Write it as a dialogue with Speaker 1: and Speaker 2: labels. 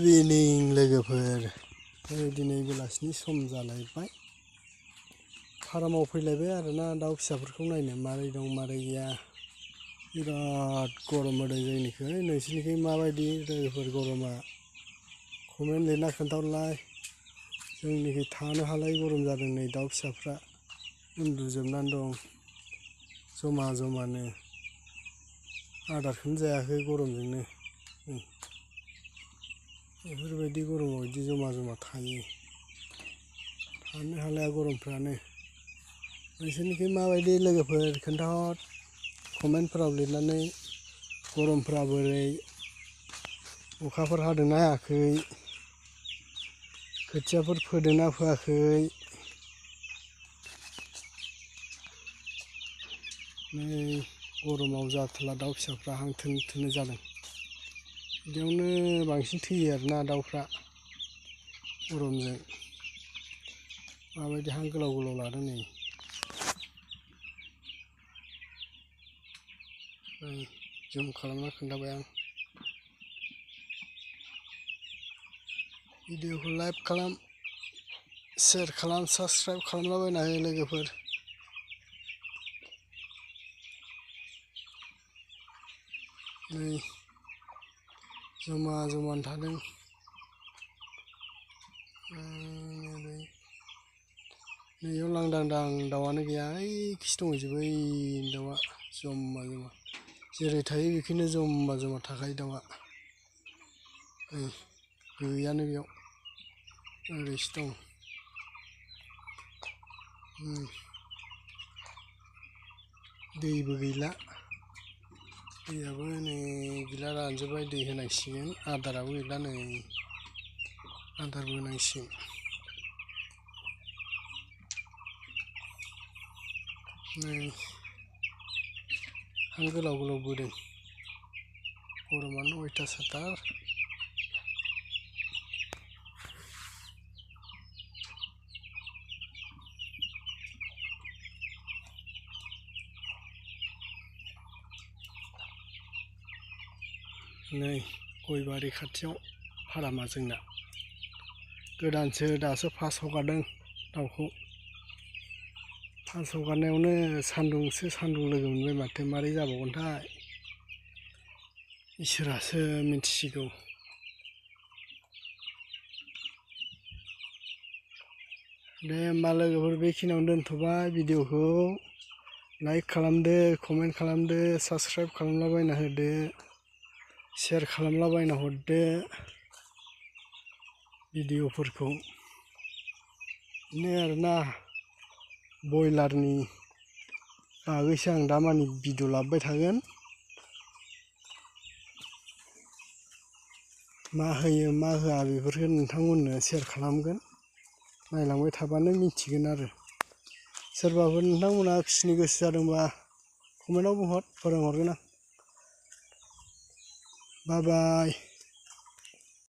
Speaker 1: इभिनिं लोगोफोर दिनै बेलासिनि सम जालायबाय फार्माव फैलायबाय आरोना दाउ फिसाफोरखौ नायनो मारै दं मारै गैया बिराद गरम होदों जोंनिखै नोंसिनिखै माबायदि लोगोफोर गरमा कमेन्ट लिरना खोन्थाहरलाय जोंनिखै थानो हालाय गरम जादों नै दाउ फिसाफ्रा उन्दुजोबनानै दं जमा जमानो आदारखौनो जायाखै गरमजोंनो बेफोरबायदि गरमाव बिदि जमा जमा थायो थानो हालाया गरमफ्रानो नोंसोरनिखै माबायदि लोगोफोर खोन्थाहर कमेन्टफोराव लिरनानै गरमफ्रा बोरै अखाफोर हादोंना हायाखै खोथियाफोर फोदोंना फोआखै नै गरमाव जाथारला दाउ फिसाफ्रा हां थोनो थोनो जादों बिदियावनो बांसिन थैयो आरोना दाउफ्रा गरमजों माबायदि हां गोलाव गोलाव लादों नै जुम खालामना खोन्थाबाय आं भिडिअखौ लाइक खालाम शेयार खालाम साबस्क्राइब खालामलाबायना हो लोगोफोर नै जमा जमा थादों नैयाव लांदां दाउआनो गैया ओइखिसो दंहैजोबो ओइ दाउआ जमा जमा जेरै थायो बेखौनो जमा जमा थाखायो दाउआ गैयानो बेयाव ओरैसो दं दैबो गैला दैयाबो नै गैला रानजोब्बाय दै होनांसिगोन आदाराबो गैला नै आदारबो होनांसिगोन नै हां गोलाव गोलाव बोदों गरमानो अयथासारथार नै गयबारि खाथियाव फारामा जोंना गोदानसो दासो फार्स्ट हगारदों दाउखौ फार्स्ट हगारनायावनो सान्दुंसो सान्दुं लोगो मोनबाय माथो मारै जाबावगोनथाय इसोरासो मिन्थिसिगौ दे होमबा लोगोफोर बेखिनियावनो दोनथ'बाय भिडिअखौ लाइक खालामदो कमेन्ट खालामदो साबस्क्राइब खालामलाबायना होदो शेयार खालामलाबायना हरदो भिडिअफोरखौ बिदिनो आरोना बयलारनि बागैसो आं दामानि भिडिअ लाबोबाय थागोन मा होयो मा होआ बेफोरखौ नोंथांमोननो शेयार खालामगोन नायलांबाय थाबानो मिथिगोन आरो सोरबाफोर नोंथांमोना फिसिनो गोसो जादोंबा कमेन्टआव बुंहर फोरोंहरगोन आं बाय बाय